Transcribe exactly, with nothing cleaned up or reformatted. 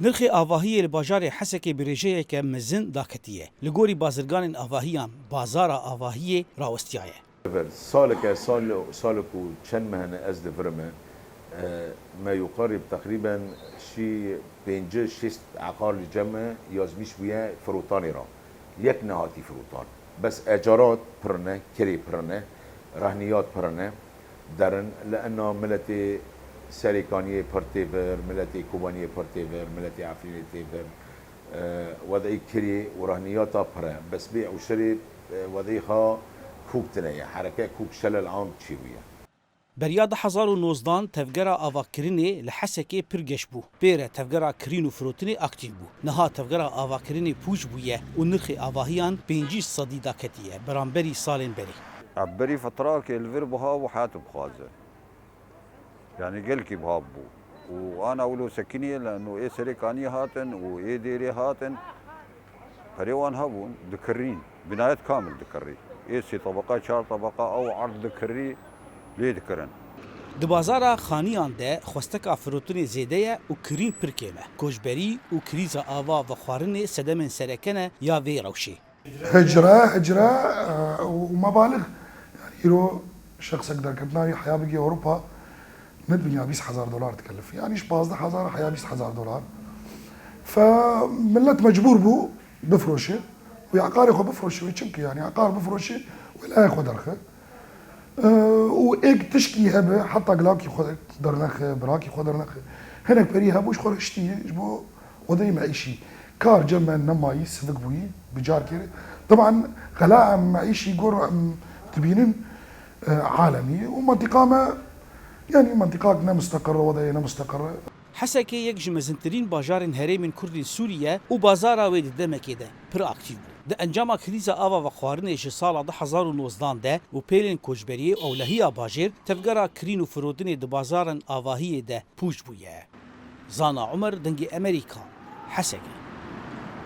Nirxê avahiyê li bajarê Hesekê bi rêjeyeke mezin daketiye. Li gorî bazirganên avahiyan, bazara avahiyê rawestiyaye. Saleke, sal, salek û çend meh hene ez divirime. E, me yukarî teqrîben şî pêncî şêst eqar li cem me yazmîş bûye firotanê re. Yek nehatî firotan. Bes ecarat pir ne, kirê pir ne, rehniyat pir ne, derin. Li ena miletê Serêkaniyê pir têvir, miletê Kobaniyê pir têvir, miletê Efrînê têvir. E, wedî kirê û rehniyata pir e. Bes bê û şirê, e, wedî xwe kûk tine ye. Hereke kûk şelel am çêbûye. Beriya du hezar û nozdan tevgera avakirinê li Hesekê pir geş bû. Pê re tevgera kirîn û firotinê aktîf bû. Niha tevgera avakirinê pûç bûye û nirxê avahiyan pêncî sedî daketiye beramberî salên berê. Ev berî fetrakê li vir buha bû, hat bixwaze. Yani gelkî buha bû. Û ana wilo sekiniye, leno ê Serêkaniyê hatin û ê Dêrê hatin. Perê wan hebûn, dikirîn. Binayet kamil dikirî. Ê sê tebeqa, çar tebeqa ew erd dikirî, lê dikirin. Di bazara xaniyan de xwesteka firotinê zêde ye û kirîn pir kêm e. Koçberî û krîza ava vexwarinê sedemên sereke ne ya vê rewşê. Hicre, hicre, e, û mebalix. Yani îro şexsek derketina wî heya bigê Ewropa, ne dibinya bîst hezar dolar dikelif. Yani ji pazdeh hezar heya bîst hezar dolar. Fe millet mecbûr bû bifroşe. Wê eqarê xwe bifroşe, wê çimkî yani eqar bifroşe, wê layê xwe derxe. E, û êk tişkî hebe, heta gilakî xwe dernexe, birakî xwe dernexe. Hinek perî hebû ji xwe re şitî ji bo xwedeyê meîşî. Kar cem me nemayî, sivik bûyî, bi carkê re. Teban xela em meîşî gor em dibînin, e, alemî û mentiqa me, yani mentiqak ne musteqir e, wedeyê ne musteqir e. Hesekê yek ji mezintirîn bajarên herêmên Kurdên Sûrî ye û bazara wê di demekê de pir aktîf bû. Di encama krîza ava vexwarinê ji sala du hezar û nozdan de û pêlên koçberiyê û ewlehiya bajêr, tevgera kirîn û firotinê di bazarên avahiyê de pûç bûye. Zana Umer, Dengê Emerîka, Hesekê.